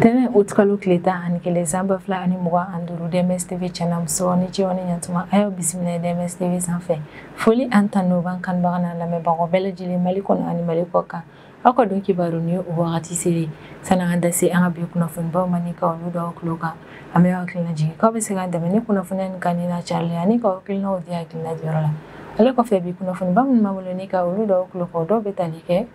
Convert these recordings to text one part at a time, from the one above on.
Tɛnɛ utkalo tile 11 san 2025 DMS TV cɛnamuso ni cɛw ni ɲantuma a y'aw bisimila DMS TV sanfɛ. Foli an tanu b'an kanubaga n'an lamɛnbagaw bɛɛ lajɛlen Mali kɔnɔ ani Mali kɔ kan. Aw ka don kibaru ni o wagati selen sanni an ka da se an ka bi kunnafonibaw ma ni ka olu da aw tulo kan. An bɛ aw hakilina jigin k'aw bɛ se k'an dɛmɛ ni kunnafoniya nin kanuni n'a carili ani k'aw hakilinaw di hakilina diyɔrɔ la. Ale kɔfɛ bi kunnafoniba minnu b'an bolo ni ka olu da aw tulo kan, o dɔw bɛ tali kɛ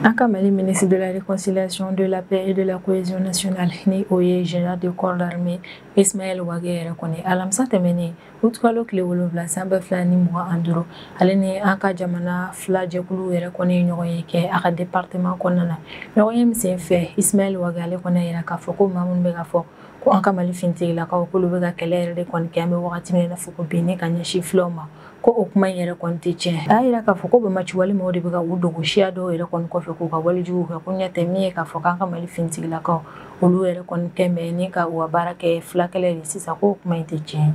an ka Mali ministre de la Réconciliation, de la Paix et de la Cohésion nationale ni o ye général de corps d'armée Ismaël Wagué yɛrɛ kɔni alamisa tɛmɛnen utukalo tile 7 san 2025 ale ni an ka jamana fila jɛkulu yɛrɛ kɔni ye ɲɔgɔn ye kɛ a ka département kɔnɔna na. Ɲɔgɔn ye min sen fɛ Ismaël Wagué ale kɔni y'a yira k'a fɔ ko maa minnu bɛ ka fɔ ko an ka Mali finitigilakaw k'olu bɛ ka kɛlɛ yɛrɛ de kɔni kɛ an bɛ wagati min na i n'a fɔ ko bi ni ka ɲɛsin filaw ma, ko o kuma in yɛrɛ kɔni tɛ tiɲɛ. A y'a yira k'a fɔ ko bamaci wale maaw de bɛ ka u dogo siya dɔw yɛrɛ kɔni kɔfɛ k'u ka walejuguw kɛ, ko ɲɛ tɛ min ye k'a fɔ k'an ka Mali finitigilakaw olu yɛrɛ kɔni kɛn bɛ ni ka u ka baara kɛ fulakɛlɛ de sisan, k'o kuma in tɛ tiɲɛ.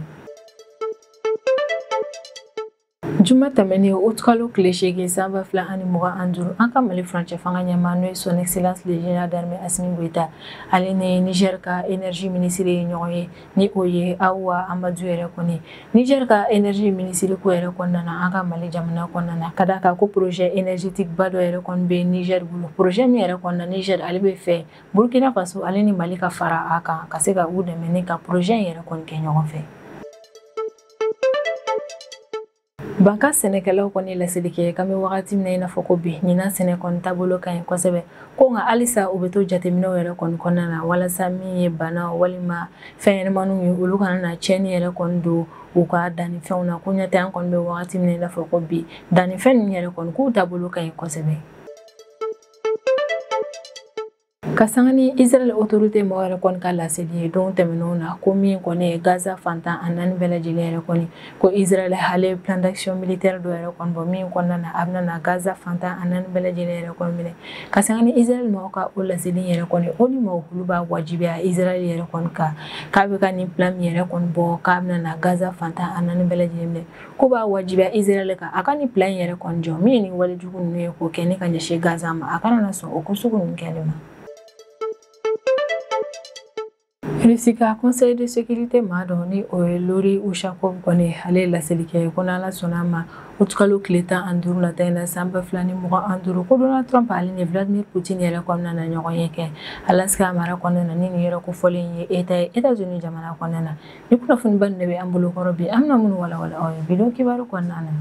Juma tɛmɛnen utukalo tile 8 san 2025 an ka Mali furancɛ fanga ɲɛmaa n'o ye son excellence le général d'armée Assimi Goïta ale ni Niger ka énergie ministre ye ɲɔgɔn ye ni o ye Awa Amadou yɛrɛ kɔni. Niger ka énergie ministre ko yɛrɛ kɔnɔna na an ka Mali jamana kɔnɔna na ka d'a kan ko projet énergétique ba dɔ yɛrɛ kɔni bɛ Niger bolo, projet min yɛrɛ kɔnɔna Niger ale bɛ fɛ Burkina Faso ale ni Mali ka fara a kan ka se ka u dɛmɛ ni ka projet in yɛrɛ kɔni kɛ ɲɔgɔn fɛ. Banka sɛnɛkɛlaw kɔni laseli kɛ k'an bɛ wagati min na i n'a fɔ ko bi ɲinan sɛnɛ kɔni taabolo ka ɲi kosɛbɛ, ko nka halisa u bɛ to jateminɛw yɛrɛ kɔni kɔnɔna na walasa min ye bana walima fɛn ɲɛnamaninw ye olu kana na tiɲɛni yɛrɛ kɔni don u ka dannifɛnw na, ko ɲɛ tɛ an kɔni bɛ wagati min na i n'a fɔ ko bi dannifɛn ninnu yɛrɛ kɔni k'u taabolo ka ɲi kosɛbɛ. Ka sanga ni Israël autorité mɔgɔ yɛrɛ kɔni ka laseli ye don tɛmɛnenw na ko min kɔni ye Gaza fantan a naani bɛɛ lajɛlen yɛrɛ kɔni ko Israël ale plan d'action militaire dɔ yɛrɛ kɔni bɔ min kɔnɔna na a bɛna na Gaza fantan a naani bɛɛ lajɛlen yɛrɛ kɔni minɛ. Ka sanga ni Israël mɔgɔw ka o laseli yɛrɛ kɔni o ni mɔgɔ olu b'a wajibiya Israël yɛrɛ kɔni kan k'a bɛ ka nin plan min yɛrɛ kɔni bɔ k'a bɛna na Gaza fantan a naani bɛɛ lajɛlen minɛ, ko b'a wajibiya Israël kan a ka nin plan yɛrɛ kɔni jɔ min ye nin walejugu ninnu ye k'o kɛ ni ka ɲɛsin Gaza ma, a kana na sɔn o ko sugu ninnu kɛli ma. Russie ka conseil de sécurité maa dɔ ni o ye Lori Ushakov kɔni ale ye laseli kɛ ko n'Ala sɔnna a ma utukalo tile 15 nata in na san 2025 ko Donald Trump ale ni Vladimir Poutine yɛrɛ kɔnɔna na ɲɔgɔn ye kɛ Alaska mara kɔnɔna na ni nin yɔrɔ kofɔlen ye État ye États-Unis jamana kɔnɔna na. Ni kunnafoniba ninnu de bɛ an bolo kɔrɔ bi, an bɛna minnu walawala aw ye bi don kibaru kɔnɔna na.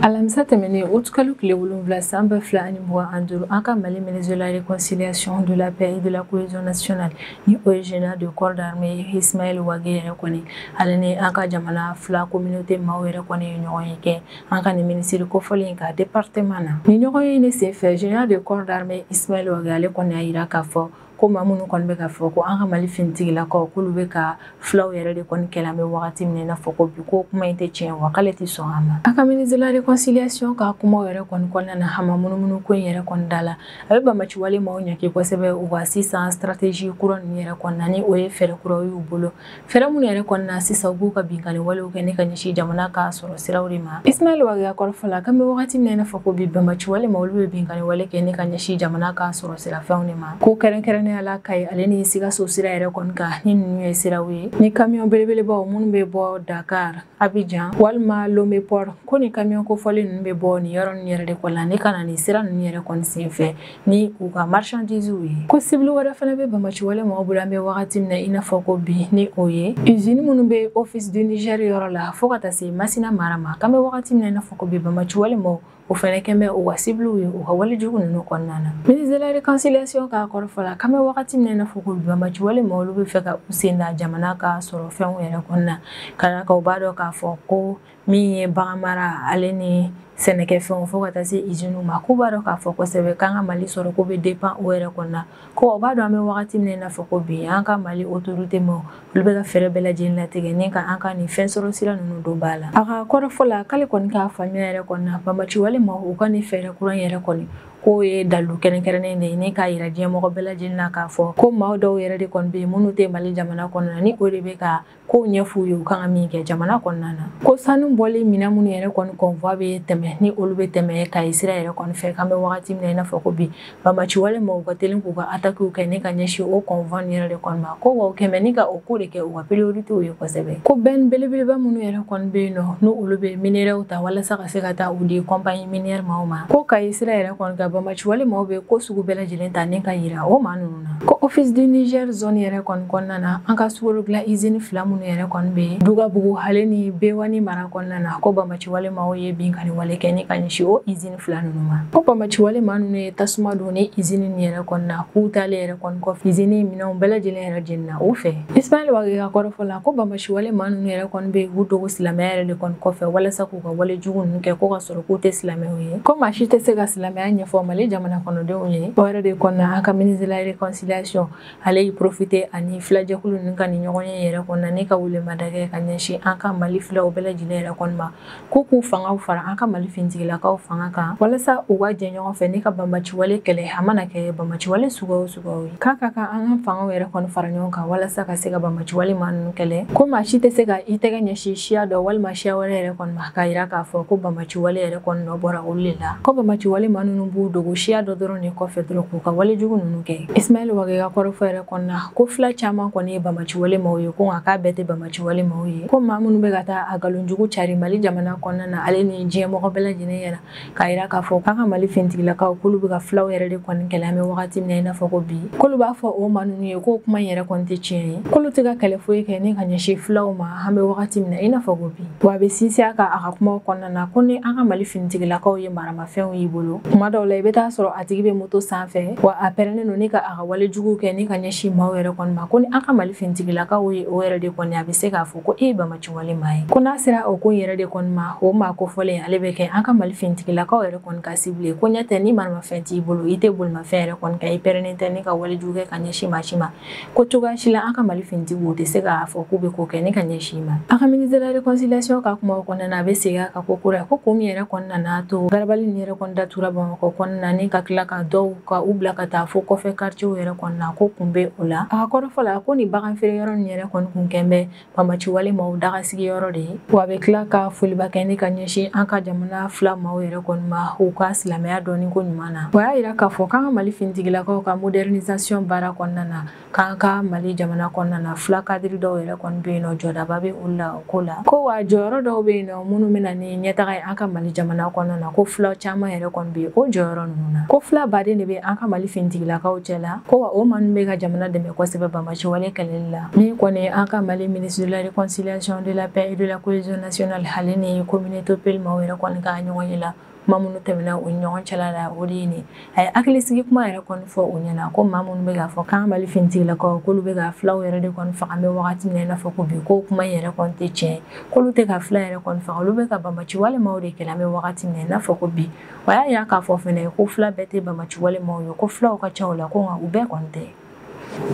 Alamisa tɛmɛnen utukalo tile 7 san 2025 an ka Mali ministre de la Réconciliation, de la Paix et de la Cohésion nationale ni o ye général de corps d'armée Ismaël Wagué yɛrɛ kɔni ale ni an ka jamana fila communauté maaw yɛrɛ kɔni ye ɲɔgɔn ye kɛ an ka nin ministre kofɔlen in ka département na. Nin ɲɔgɔn ye ne senfɛ général de corps d'armée Ismaël Wagué ale kɔni y'a yira k'a fɔ ko maa minnu kɔni bɛ ka fɔ ko an ka Mali finitigilakaw k'olu bɛ ka filaw yɛrɛ de kɔni kɛlɛ an bɛ wagati min na i n'a fɔ ko bi ko kuma in tɛ tiɲɛ wa k'ale tɛ sɔn a ma. A ka ministre de la Réconciliation ka kumaw yɛrɛ kɔni kɔnɔna na a ma munumunu ko in yɛrɛ kɔni da la, a bɛ bamaci wale maaw ɲangi kosɛbɛ u ka sisan stratégie kura ninnu yɛrɛ kɔni na ni o ye fɛɛrɛ kuraw y'u bolo, fɛɛrɛ minnu yɛrɛ kɔni na sisan u b'u ka binkanni walew kɛ ni ka ɲɛsin jamana ka sɔrɔ siraw de ma. Ismaël Wagué kɔrɔfɔ la k'an bɛ wagati min na i n'a fɔ ko bi bamaci wale maaw olu bɛ binkanni wale kɛ ni ka ɲɛsin jamana ka sɔrɔ sira fɛnw de ma, ko kɛrɛnkɛrɛnnenya la Kayi ale ni Sikaso sira yɛrɛ kɔni kan ni ninnu ye siraw ye ni camion belebelebaw minnu bɛ bɔ Dakar, Abidjan walima Lomé port ko ni camion kofɔlen ninnu bɛ bɔ nin yɔrɔ ninnu yɛrɛ de kɔni la ni ka na nin sira ninnu yɛrɛ kɔni senfɛ ni u ka marchandises ye. Ko cible wɛrɛ fana bɛ bamaci wale mɔgɔw bolo an bɛ wagati min na i n'a fɔ ko bi ni o ye usine minnu bɛ office du Niger yɔrɔ la fo ka taa se Masina mara ma, k'an bɛ wagati min na i n'a fɔ ko bi bamaci wale mɔgɔw o fana kɛn bɛ u ka cible ye u ka walejugu ninnu kɔnɔna na. Ministre de la Réconciliation ka kɔrɔfɔ la k'an bɛ wagati min na i n'a fɔ ko bi bamaci wale mɔgɔw olu bɛ fɛ ka u sen da jamana ka sɔrɔ fɛnw yɛrɛ kɔnɔna na ka d'a kan u b'a dɔn k'a fɔ ko min ye bagan mara ale ni sɛnɛkɛfɛnw fo ka taa se usine ma, k'u b'a dɔn k'a fɔ kosɛbɛ k'an ka Mali sɔrɔ ko bɛ dépend o yɛrɛ kɔnɔna, ko o b'a dɔn an bɛ wagati min na i n'a fɔ ko bi an ka Mali autorité maaw olu bɛ ka fɛɛrɛ bɛɛ lajɛlen latigɛ ni ka an ka nin fɛn sɔrɔ sira ninnu don ba la. A ka kɔrɔfɔ la k'ale kɔni k'a faamuya yɛrɛ kɔni na bamaci wale maaw u ka nin fɛɛrɛ kura in yɛrɛ kɔni k'o ye dalilu kɛrɛnkɛrɛnnen de ye ni k'a yira diɲɛmɔgɔ bɛɛ lajɛlen na k'a fɔ ko maa dɔw yɛrɛ de kɔni bɛ yen minnu tɛ Mali jamana kɔnɔna na ni o de bɛ ka kow ɲɛf'u ye u kan ka min kɛ jamana kɔnɔna na. Ko sanu bɔli minɛn minnu yɛrɛ kɔni convoi bɛ tɛmɛ dɛmɛ ni olu bɛ tɛmɛ Kayi sira yɛrɛ kɔni fɛ k'an bɛ wagati min na i n'a fɔ ko bi banbaci wale maaw ka teli k'u ka attaque kɛ ni ka ɲɛsin o convoi yɛrɛ de kɔni ma ko wa kɛmɛ ni ka o ko de kɛ u ka priorité ye kosɛbɛ ko bɛn belebeleba minnu yɛrɛ kɔni bɛ yen nɔ n'o olu bɛ minerais ta walasa ka se ka taa u di compagnie minière maaw ma ko Kayi sira yɛrɛ kɔni ka banbaci wale maaw bɛ ko sugu bɛɛ lajɛlen ta ni ka yira o maa ninnu na ko office du Niger zone yɛrɛ kɔni kɔnɔna na an ka sukaro dilan usine fila minnu yɛrɛ kɔni bɛ yen Dugabugu ale ni Bewani mara kɔnɔna na ko banbaci wale maaw ye binkanni wale kɛ ni ka ɲɛsin o usine fila ninnu ma ko banbaci wale maa ninnu ye tasuma don ni usine nin yɛrɛ kɔni na k'u taalen yɛrɛ kɔni kɔfɛ usine minɛnw bɛɛ lajɛlen yɛrɛ jenina o fɛ Ismaël Wagué ka kɔrɔfɔ la ko banbaci wale maa ninnu yɛrɛ kɔni bɛ u dogo silamɛya yɛrɛ de kɔni kɔfɛ walasa k'u ka wale jugu ninnu kɛ ko ka sɔrɔ k'u tɛ silamɛw ye ko maa si tɛ se ka silamɛya ɲɛfɔ Mali jamana kɔnɔdenw ye o yɛrɛ de kɔnɔna an ka ministre de la réconciliation ale y'i profiter ani filajɛkulu ninnu ka nin ɲɔgɔn ye yɛrɛ kɔnɔna ni ka welemada kɛ ka ɲɛsin an ka Mali filaw bɛɛ lajɛlen yɛrɛ kɔni ma ko k'u fangaw fara an ka Mali finitigilakaw fanga kan walasa u ka jɛ ɲɔgɔn fɛ ni ka banbaciwale kɛlɛ a mana kɛ banbaciwale suguya o suguya ye k'a ka kan an ka fangaw yɛrɛ kɔni fara ɲɔgɔn kan walasa ka se ka banbaciwale maa ninnu kɛlɛ ko maa si tɛ se ka i tɛgɛ ɲɛsin siya dɔ walima siya wɛrɛ yɛrɛ kɔni ma k'a yira k'a fɔ ko banbaciwale yɛrɛ kɔni nɔ bɔra olu de la ko banbaciwale maa ninnu b'u dogo siya dɔ dɔrɔn de kɔfɛ dɔrɔn k'u ka wale jugu ninnu kɛ Ismaël Wagué ka kɔrɔfɔ yɛrɛ kɔnɔna ko fila caman kɔni ye banbaciwale maaw ye ko nka k'a bɛɛ tɛ banbaciwale maaw ye ko maa minnu bɛ ka taa a nkalonjugu cari Mali jamana kɔnɔna na ale ni diɲɛ mɔgɔ bɛɛ lajɛlen yɛrɛ k'a yira k'a fɔ k'an ka Mali finitigilakaw k'olu bɛ ka filaw yɛrɛ de kɔni kɛlɛ an bɛ wagati min na i n'a fɔ ko bi k'olu b'a fɔ o maa ninnu ye k'o kuma in yɛrɛ kɔni tɛ tiɲɛ ye k'olu tɛ ka kɛlɛ foyi kɛ ni ka ɲɛsin filaw ma an bɛ wagati min na i n'a fɔ ko bi wa a bɛ sinsin a kan a ka kumaw kɔnɔna na ko ni an ka Mali finitigilakaw ye maramafɛnw y'i bolo kuma dɔw la i bɛ taa sɔrɔ a tigi bɛ moto sanfɛ wa a pɛrɛnnen don ni ka a ka wale juguw kɛ ni ka ɲɛsin maaw yɛrɛ kɔni ma ko ni an ka Mali finitigilakaw ye o yɛrɛ de kɔni a bɛ se k'a fɔ ko e ye banbaciwale maa ye ko n'a sera o ko in yɛrɛ de kɔni ma o maa kofɔlen ale bɛ kɛ an ka Mali finitigilakaw yɛrɛ kɔni ka cible ko ɲɛ tɛ ni maramafɛn t'i bolo i tɛ bolimafɛn yɛrɛ kɔni kan i pɛrɛnnen tɛ ni ka wale jugu kɛ ka ɲɛsin maa si ma ko cogoya si la an ka Mali finitigiw tɛ se k'a fɔ k'u bɛ ko kɛ ni ka ɲɛsin ma an ka ministre de la réconciliation ka kumaw kɔnɔna na a bɛ segin a kan ko kura ko kun min yɛrɛ kɔni nana to garabali nin yɛrɛ kɔni datura Bamakɔ kɔnɔna na ni ka tila ka dɔw ka u bila ka taa fo kɔfɛ quartier yɛrɛ kɔnɔna na ko kun bɛ o la a ka kɔrɔfɔ la ko nin bagan feere yɔrɔ nin yɛrɛ kɔni kun kɛn bɛ banbaciwale maaw daga sigi yɔrɔ de ye wa a bɛ tila ka foliba kɛ ni ka ɲɛsin an ka jamana fila maaw yɛrɛ kɔni ma u ka silamɛya dɔɔni ko ɲuman na o y'a yira k'a fɔ k'an ka Mali finitigilakaw ka modernisation baara kɔnɔna na k'an ka Mali jamana kɔnɔna na fila kadiri dɔw yɛrɛ kɔni bɛ yen nɔ jɔdaba bɛ olu la o ko la ko wa jɔyɔrɔ dɔw bɛ yen nɔ minnu bɛ na ni ɲɛtaga ye an ka Mali jamana kɔnɔna na ko fila caman yɛrɛ kɔni bɛ yen o jɔyɔrɔ ninnu na ko fila baden de bɛ an ka Mali finitigilakaw cɛ la ko wa o maa ninnu bɛ ka jamana dɛmɛ kosɛbɛ banbaciwale kɛlɛli la min kɔni an ka Mali ministre de la réconciliation de la paix et de la cohésion nationale ale ni communauté Peul maaw yɛrɛ kɔni ka ɲɔgɔn ye la kuma minnu tɛmɛna u ni ɲɔgɔn cɛla la o de ye nin a ye hakilisigi kuma yɛrɛ kɔni fɔ u ɲɛna ko maa minnu bɛ k'a fɔ k'an Mali finitigilakaw k'olu bɛ ka filaw yɛrɛ de kɔni faga an bɛ wagati min na i n'a fɔ ko bi ko kuma in yɛrɛ kɔni tɛ tiɲɛ k'olu tɛ ka fila yɛrɛ kɔni faga olu bɛ ka banbaciwale maaw de kɛlɛ an bɛ wagati min na i n'a fɔ ko bi o y'a yira k'a fɔ fɛnɛ ko fila bɛɛ tɛ banbaciwale maaw ye ko filaw ka ca o la ko nka u bɛɛ kɔni tɛ.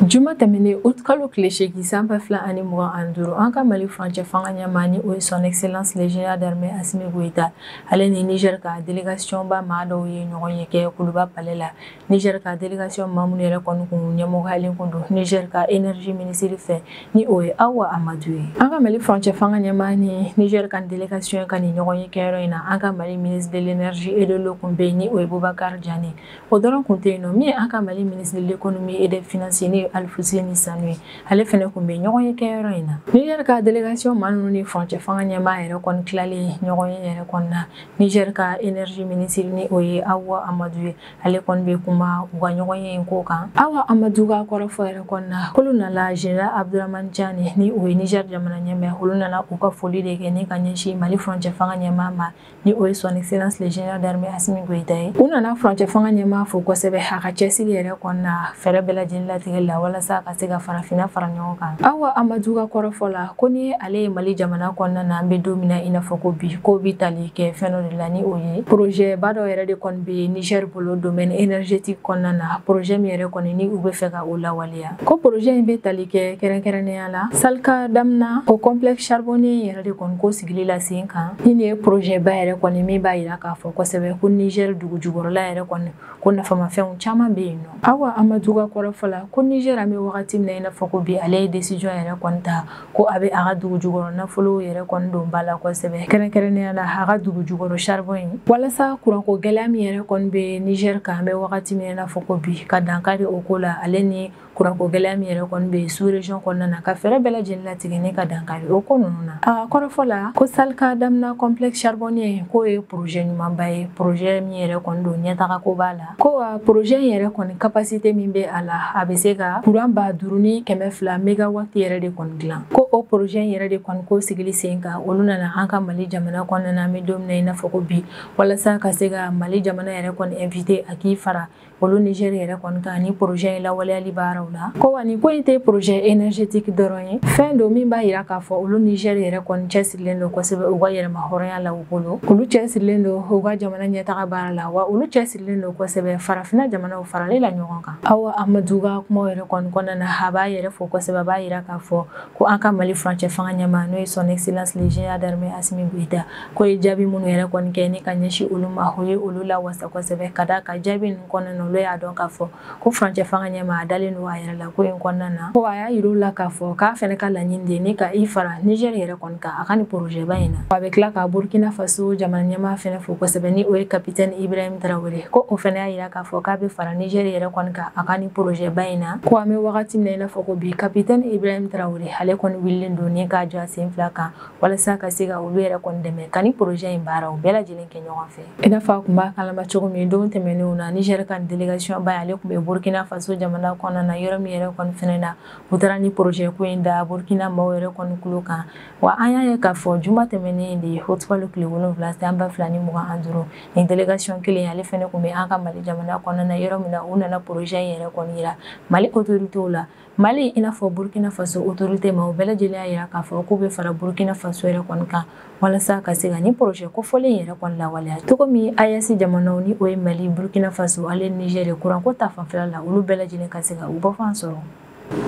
Juma tɛmɛnen août kalo tile 8 san 2025 an ka Mali furancɛ fanga ɲɛmaa ni o ye son excellence le général d'armée Assimi Goïta ale ni Niger ka délégation ba maa dɔw ye ɲɔgɔn ye kɛ Kuluba palais la Niger ka délégation maa minnu yɛrɛ kɔni kun ɲɛmɔgɔyalen kun don Niger ka énergie ministre fɛ ni o ye Awa Amadu ye an ka Mali furancɛ fanga ɲɛmaa ni Niger ka délégation ka nin ɲɔgɔn ye kɛyɔrɔ in na an ka Mali ministre de l'énergie et de l'eau kun bɛ yen ni o ye Boubacar Diané o dɔrɔn kun tɛ yen nɔ min ye an ka Mali ministre de l'économie et des finances ni Alfousseyni Sanou ye ale fɛnɛ kun bɛ ɲɔgɔn ye kɛyɔrɔ in na Niger ka délégation maa ninnu ni furancɛ fanga ɲɛmaa yɛrɛ kɔni tilalen ɲɔgɔn ye yɛrɛ kɔni na Niger ka énergie ministre ni o ye Awa Amadu ye ale kɔni bɛ kuma u ka ɲɔgɔn ye in ko kan Awa Amadu ka kɔrɔfɔ yɛrɛ kɔni na k'olu nana général Abdourahamane Tiani ni o ye Niger jamana ɲɛmaa olu nana u ka foli de kɛ ni ka ɲɛsin Mali furancɛ fanga ɲɛmaa ma ni o ye son excellence le général d'armée Assimi Goïta ye u nana furancɛ fanga ɲɛmaa fo kosɛbɛ a ka cɛsiri yɛrɛ kɔni na fɛɛrɛ bɛɛ lajɛlen latigɛ la walasa ka se ka farafinna fara ɲɔgɔn kan Awa Amadu ka kɔrɔfɔ la ko ni ale ye Mali jamana kɔnɔna na an bɛ don min na i n'a fɔ ko bi ko bi tali kɛ fɛn dɔ de la ni o ye projet ba dɔ yɛrɛ de kɔni bɛ Niger bolo domaine énergétique kɔnɔna na projet min yɛrɛ kɔni ni u bɛ fɛ ka o lawaleya ko projet in bɛ tali kɛ kɛrɛnkɛrɛnnenya la Salkadamna o complexe charbonnier yɛrɛ de kɔni ko sigili la sen kan ni nin ye projet ba yɛrɛ kɔni min b'a yira k'a fɔ kosɛbɛ ko Niger dugu jukɔrɔla yɛrɛ kɔni ko nafamafɛnw caman bɛ yen nɔ Awa Amadu ka kɔrɔfɔ la ko ko Niger an bɛ wagati min na i n'a fɔ ko bi ale ye décision yɛrɛ kɔni ta ko a bɛ a ka dugu jukɔrɔ nafolo yɛrɛ kɔni don ba la kosɛbɛ, kɛrɛnkɛrɛnnenya la a ka dugu jukɔrɔ charbon in, walasa kuranko gɛlɛya min yɛrɛ kɔni bɛ Niger kan an bɛ wagati min na i n'a fɔ ko bi ka dankari o ko la, ale ni kuranko gɛlɛya min yɛrɛ kɔni bɛ sous région kɔnɔna na ka fɛɛrɛ bɛɛ lajɛlen latigɛ ne ka dankari o ko ninnu na. A kɔrɔfɔ la ko Salka Damina complexe charbonnier k'o ye projet ɲumanba ye, projet min yɛrɛ kɔni don ɲɛtaga ko b'a la, ko wa projet in yɛrɛ kɔni capacité min bɛ a la a bɛ se ka courant 5200 mégawatt yɛrɛ de kɔni dilan, ko o projet in yɛrɛ de kɔni ko sigili sen kan olu nana an ka Mali jamana kɔnɔna na an bɛ don min na i n'a fɔ ko bi, walasa ka se ka Mali jamana yɛrɛ kɔni invité a k'i fara olu Niger yɛrɛ kɔni kan ni projet in lawaleyali baaraw la. Ko wa nin ko in tɛ projet énergétique dɔrɔn ye, fɛn don min b'a yira k'a fɔ olu Niger yɛrɛ kɔni cɛsirilen don kosɛbɛ u ka yɛrɛma hɔrɔnya la u bolo, olu cɛsirilen don u ka jamana ɲɛtaga baara la, wa olu cɛsirilen don kosɛbɛ farafinna jamanaw farali la ɲɔgɔn kan. Awa Amadu ka kumaw yɛrɛ kɔni kɔnɔna na a b'a yɛrɛ fo kosɛbɛ, a b'a yira k'a fɔ ko an ka Mali furancɛ fanga ɲɛmaa n'o ye son excellence le général d'armée Assimi Goïta ko ye jaabi minnu yɛrɛ kɔni kɛ ni ka ɲɛsin olu ma, o ye olu lawasa kosɛbɛ, ka d'a kan jaabi ninnu kɔnɔna na olu y'a dɔn k'a fɔ ko furancɛ fanga ɲɛmaa a dalen don a yɛrɛ la ko in kɔnɔna na. Ko a y'a yir'u la k'a fɔ k'a fɛnɛ ka laɲini de ni ka i fara Niger yɛrɛ kɔni kan a ka nin projet ba in na. A bɛ tila ka Burkina Faso jamana ɲɛmaa fɛnɛ fo kosɛbɛ ni o ye capitaine Ibrahim Traoré, ko o fɛnɛ y'a yira k'a fɔ k'a bɛ fara Niger yɛrɛ kɔni kan a ka nin projet ba in na. Ko an bɛ wagati min na i n'a fɔ ko bi capitaine Ibrahim Traoré ale kɔni wulilen don ni k'a jɔ a sen fila kan walasa ka se ka olu yɛrɛ kɔni dɛmɛ ka nin projet in baaraw bɛɛ lajɛlen kɛ ɲɔgɔn fɛ. I n'a fɔ a kun b'a kalama cogo min don tɛmɛnenw na Niger ka délégation ba ale tun bɛ Burkina Faso jamana kɔnɔna na, yɔrɔ min yɛrɛ kɔni fɛnɛ na u taara ni projet ko in da Burkina maaw yɛrɛ kɔni kulo kan. Wa an y'a ye k'a fɔ juma tɛmɛnen de ye utikalo tile 7 san 2025 nin délégation kelen ale fɛnɛ tun bɛ an ka Mali jamana kɔnɔna na, yɔrɔ min na u nana projet in yɛrɛ kɔni yira Mali autorités la. Mali i n'a fɔ Burkina Faso autorité ma o bɛɛ lajɛlen y'a yira k'a fɔ k'u bɛ fara Burkina Faso yɛrɛ kɔni kan walasa ka se ka nin projet kofɔlen yɛrɛ kɔni lawaleya cogo min AES jamanaw ni o ye Mali, Burkina Faso ale Niger kuranko ta fanfɛla la olu bɛɛ lajɛlen ka se ka u bɔfan sɔrɔ.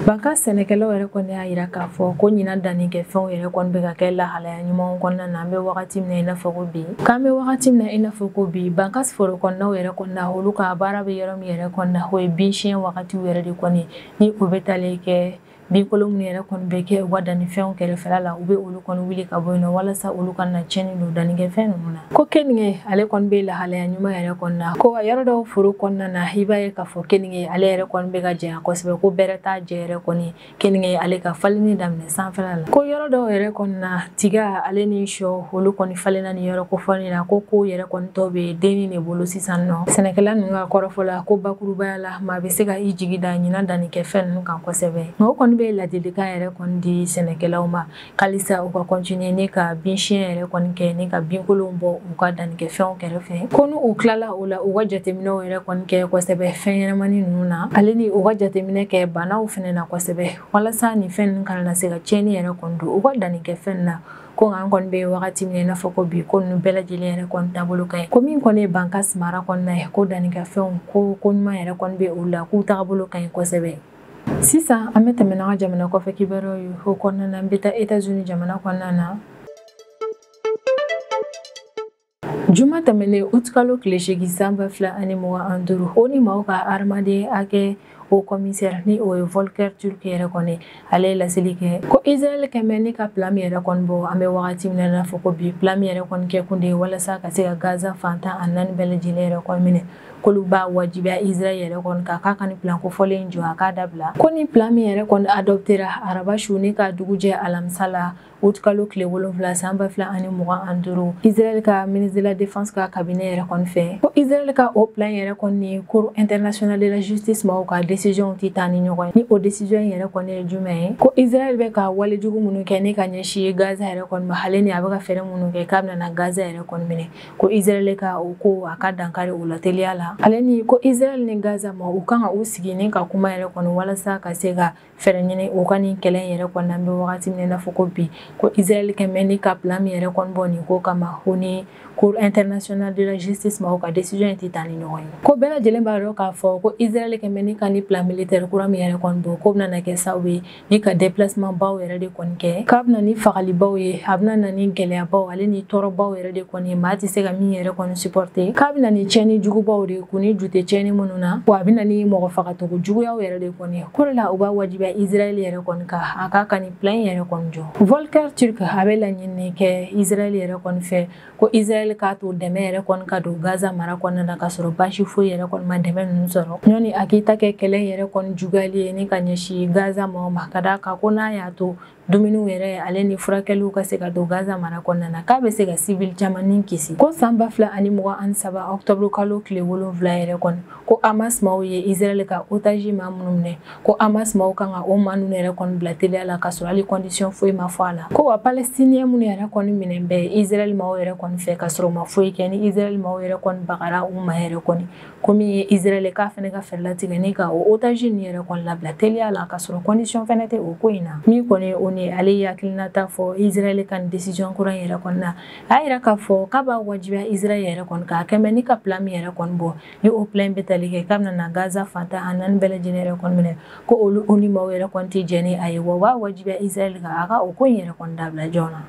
Banka sɛnɛkɛlaw yɛrɛ kɔni y'a yira k'a fɔ ko ɲinan danni kɛ fɛnw yɛrɛ kɔni bɛ ka kɛ lahalaya ɲumanw kɔnɔna na an bɛ wagati min na i n'a fɔ ko bi, k'an bɛ wagati min na i n'a fɔ ko bi Bankas foro kɔnɔnaw yɛrɛ kɔni na olu ka baara bɛ yɔrɔ min yɛrɛ kɔni na o ye bin siɲɛ wagatiw yɛrɛ de kɔni ni o bɛ tali kɛ binkolo minnu yɛrɛ kɔni bɛ kɛ u ka dannifɛnw kɛrɛfɛla la, u bɛ olu kɔni wuli ka bɔ yen nɔ walasa olu kana tiɲɛni don dannikɛfɛn ninnu na. Ko keninge ale kɔni bɛ lahalaya ɲuman yɛrɛ kɔni na, ko wa yɔrɔ dɔw foro kɔnɔna na i b'a ye k'a fɔ keninge ale yɛrɛ kɔni bɛ ka janya kosɛbɛ, ko bɛrɛ t'a jɛ yɛrɛ kɔni keninge ale ka falenni daminɛ sanfɛla la. Ko yɔrɔ dɔw yɛrɛ kɔni na tiga ale ni sɔ olu kɔni falenna ni yɔrɔ kofɔlen na, ko kow yɛrɛ kɔni tɔ bɛ denni de bolo sisan nɔ. Sɛnɛkɛla ninnu ka kɔrɔfɔ la ko bakurubaya la maa bɛ se ka i jigi da ɲinan dannikɛfɛn ninnu kan kosɛbɛ, nka o kɔni bɛ ladilikan yɛrɛ kɔni di sɛnɛkɛlaw ma halisa u ka continuer ni ka bin siɲɛ yɛrɛ kɔni kɛ ni ka binkolonw bɔ u ka dannikɛfɛnw kɛrɛfɛ. Ko n'u u tilala o la u ka jateminɛw yɛrɛ kɔni kɛ kosɛbɛ fɛn ɲɛnamani ninnu na, ale ni u ka jateminɛ kɛ banaw fɛnɛ na kosɛbɛ walasa nin fɛn ninnu kana na se ka tiɲɛni yɛrɛ kɔni don u ka dannikɛfɛn na. Ko nka an kɔni bɛ wagati min na i n'a fɔ ko bi ko ninnu bɛɛ lajɛlen yɛrɛ kɔni taabolo ka ɲi, ko min kɔni ye Bankas mara kɔnɔna ye ko dannikɛfɛnw ko ɲuman yɛrɛ kɔni bɛ olu la k'u taabolo ka ɲi kosɛbɛ. Sisan an bɛ tɛmɛ n'an ka jamana kɔfɛ kibaruyaw ye, o kɔnɔna na an bɛ taa États-Unis jamana kɔnɔna na. Juma tɛmɛnen utikalo tile 8 san 2025 o ni maaw ka hadamaden hakɛ o commissaire ni o ye Volker Turk yɛrɛ kɔni ale ye laseli kɛ ko Israël kɛmɛ ni ka plan min yɛrɛ kɔni bɔ an bɛ wagati min na i n'a fɔ ko bi plan min yɛrɛ kɔni kɛ kun de ye walasa ka se ka Gaza fan 14 bɛɛ lajɛlen yɛrɛ kɔni minɛ, k'olu b'a wajibiya Israël yɛrɛ kɔni kan k'a ka nin plan kofɔlen jɔ a k'a dabila. Ko ni plan min yɛrɛ kɔni adoptera araba su ni ka dugu jɛ alamisa la utikalo tile 7 san 2025 Israël ka ministre de la défense ka cabinet yɛrɛ kɔni fɛ, ko Israël ka o plan yɛrɛ kɔni ni cour internationale de la justice maaw ka décision tɛ taa ni ɲɔgɔn ye. Ni o décision yɛrɛ kɔni ye jumɛn ye, ko Israël bɛ ka walejugu minnu kɛ ni ka ɲɛsin Gaza yɛrɛ kɔni ma, ale ni a bɛ ka fɛɛrɛ minnu kɛ k'a bɛna na Gaza yɛrɛ kɔni minɛ, ko Israël ka o ko a ka dankari o la teliya la, ale ni ko Israël ni Gaza ma u kan ka u sigi ni ka kuma yɛrɛ kɔni walasa ka se ka fɛɛrɛ ɲini u ka nin kɛlɛ in yɛrɛ kɔni na. An bɛ wagati min na i n'a fɔ ko bi ko Israël kɛmɛ ni ka plan min yɛrɛ kɔni bɔ nin ko kama, ko ni cour internationale de la justice maaw ka décision in tɛ taa ni ɲɔgɔn ye. Ko bɛɛ lajɛlen b'a dɔn k'a fɔ ko Israël kɛmɛ ni ka ni plan militaire kura min yɛrɛ kɔni bɔ k'o bɛna na kɛ sababu ye ni ka déplacement baw yɛrɛ de kɔni kɛ, k'a bɛna ni fagalibaw ye, a bɛna na ni gɛlɛyabaw ale ni tɔɔrɔbaw yɛrɛ de kɔni ye, maa tɛ se ka min yɛrɛ kɔni supporter, k'a bɛna ni tiɲɛni jugubaw de kun ni ju tɛ tiɲɛni minnu na, wa a bɛ na ni mɔgɔ fagatogo juguyaw yɛrɛ de kɔni. Ko de la u b'a wajibiya Israël yɛrɛ kɔni kan a k'a ka nin plan yɛrɛ kɔni jɔ. Volker Turk a bɛ laɲini kɛ Israël yɛrɛ kɔni fɛ ko Israël k'a to dɛmɛ yɛrɛ kɔni ka don Gaza mara kɔnɔna na ka sɔrɔ baasi foyi yɛrɛ kɔni ma dɛmɛ ninnu sɔrɔ. Ɲɔni a k'i ta kɛ kɛlɛ yɛrɛ kɔni juguyali ye ni ka ɲɛsin Gaza maaw ma, ka d'a kan ko n'a y'a to dumuniw yɛrɛ ale ni furakɛliw ka se ka don Gaza mara kɔnɔna na, k'a bɛ se ka civil caman ni kisi. Ko san 2023 octobre kalo tile 7 yɛrɛ kɔni, ko Hamas maaw ye Israël ka otage maa minnu minɛ, ko Hamas maaw kan ka o maa ninnu yɛrɛ kɔni bila teliya la ka sɔrɔ hali condition foyi ma fɔ a la. Ko wa palestinien minnu yɛrɛ kɔni minɛ bɛ Israël maaw yɛrɛ kɔni fɛ ka sɔrɔ u ma foyi kɛ, ni Israël maaw yɛrɛ kɔni bagara u ma yɛrɛ kɔni, ko min ye Israël k'a fɛnɛ ka fɛɛrɛ latigɛ ni ka o otage ninnu yɛrɛ kɔni labila teliya la ka sɔrɔ condition fɛnɛ tɛ o ko in na. Min kɔni o ni ale ye hakilinata fɔ Israël ka nin décision kura in yɛrɛ kɔni na, a y'a yira k'a fɔ k'a b'a wajibiya Israël yɛrɛ kɔni kan a kɛn bɛ ni ka plan min yɛrɛ kɔni bɔ, ni o plan bɛ tali kɛ k'a bɛna na Gaza fantan a naani bɛɛ lajɛlen yɛrɛ kɔni minɛ, ko olu ni maaw yɛrɛ kɔni tɛ jɛn ni a ye, wa u b'a wajibiya Israël kan a ka o ko in yɛrɛ kɔni dabila joona.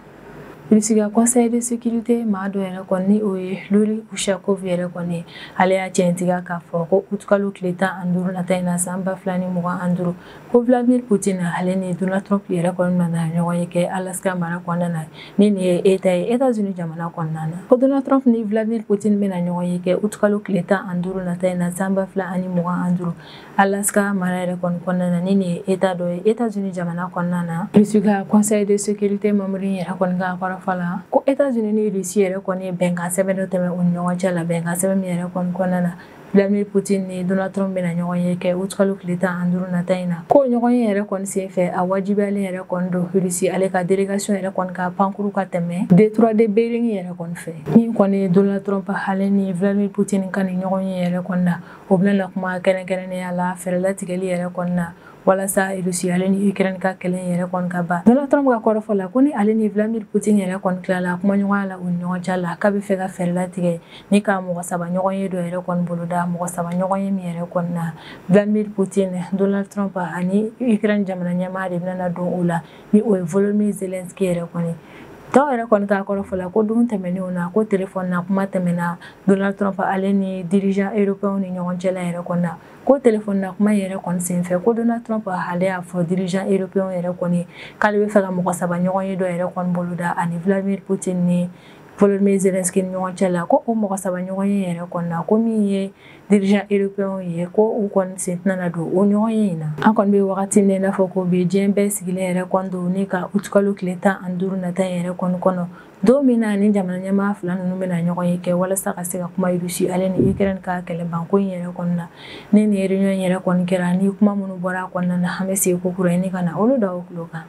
Russie ka conseil de sécurité maa dɔ yɛrɛ kɔni ni o ye Yuri Ushakov yɛrɛ kɔni, ale y'a tiɲɛtigiya k'a fɔ ko utukalo tile 15 nata in na san 2025, ko Vladimir Poutine ale ni Donald Trump yɛrɛ kɔni nana ɲɔgɔn ye kɛ Alaska mara kɔnɔna na, ni nin ye État ye États-Unis jamana kɔnɔna na. Ko Donald Trump ni Vladimir Poutine bɛna ɲɔgɔn ye kɛ utukalo tile 15 nata in na san 2025 Alaska mara yɛrɛ kɔni kɔnɔna na, ni nin ye État dɔ ye États-Unis jamana kɔnɔna na. Russie ka conseil de sécurité membre yɛrɛ kɔni ka kɔrɔfɔ la ko États-Unis ni Russie yɛrɛ kɔni ye bɛnkan sɛbɛn dɔ tɛmɛ u ni ɲɔgɔn cɛ la, bɛnkan sɛbɛn min yɛrɛ kɔni kɔnɔna na Vladimir Poutine ni Donald Trump bɛna ɲɔgɔn ye kɛ utukalo tile 15 nata in na. Ko ɲɔgɔn ye yɛrɛ kɔni senfɛ a wajibiyalen yɛrɛ kɔni don Russie ale ka délégation yɛrɛ kɔni ka pankuru ka tɛmɛ détroit de Bering yɛrɛ kɔni fɛ. Min kɔni ye Donald Trump ale ni Vladimir Poutine ka nin ɲɔgɔn ye yɛrɛ kɔni na, o bɛna na kuma kɛrɛnkɛrɛnnenya la fɛɛrɛ latigɛli yɛrɛ kɔni na walasa Russie ale ni Ukraine ka kɛlɛ yɛrɛ kɔni ka ban. Donald Trump ka kɔrɔfɔ la ko ni ale ni Vladimir Poutine yɛrɛ kɔni tilala kumaɲɔgɔnya la u ni ɲɔgɔn cɛ la, k'a bɛ fɛ ka fɛɛrɛ latigɛ ni ka mɔgɔ saba ɲɔgɔn ye dɔ yɛrɛ kɔni boloda, mɔgɔ saba ɲɔgɔn ye min yɛrɛ kɔni na Vladimir Poutine, Donald Trump ani Ukraine jamana ɲɛmaa de bɛna don o la, ni o ye Volodymyr Zelensky yɛrɛ kɔni. Dɔw yɛrɛ kɔni ka kɔrɔfɔ la ko don tɛmɛnenw na ko téléphone na kuma tɛmɛna Donald Trump ale ni dirigeant européen ni ɲɔgɔn cɛ la yɛrɛ kɔni na, ko téléphone na kuma yɛrɛ kɔni senfɛ ko Donald Trump ale y'a fɔ dirigeant européen yɛrɛ kɔni k'ale bɛ fɛ ka mɔgɔ saba ɲɔgɔn ye dɔ yɛrɛ kɔni boloda ani Vladimir Poutine ni Volodymyr Zelensky ni ɲɔgɔn cɛ la, ko o mɔgɔ saba ɲɔgɔn ye yɛrɛ kɔni na ko min ye dirigeant européen ye ko u kɔni sen tɛna na don o ɲɔgɔn ye in na. An kɔni bɛ wagati min na i n'a fɔ ko bi diɲɛ bɛɛ sigilen yɛrɛ kɔni don ni ka utukalo tile 15 nata in yɛrɛ kɔni kɔnɔ, don min na ni jamana ɲɛmaa fila ninnu bɛna ɲɔgɔn ye kɛ walasa ka se ka kuma Russie ale ni Ukraine ka kɛlɛbanko in yɛrɛ kɔni na. Ni nin réunion yɛrɛ kɔni kɛra, ni kuma minnu bɔra a kɔnɔna na, an bɛ segin ko kura ɲini ka na olu da o tulo kan.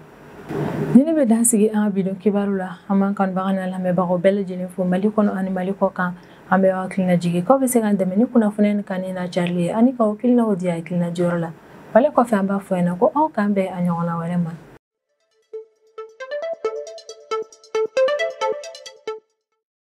Ni ne bɛ dan sigi an ka bi don kibaru la, an b'an kanubaga n'a lamɛnbagaw bɛɛ lajɛlen fo Mali kɔnɔ ani Mali kɔ kan. An bɛ aw hakilina jigin k'aw bɛ se k'an dɛmɛ ni kunnafoniya ni kanni n'a carili ye ani k'aw hakilinaw di hakilina jɔyɔrɔ la. Wale kɔfɛ an b'a fɔ ɲɛna ko aw k'an bɛn a ɲɔgɔnna wɛrɛ ma.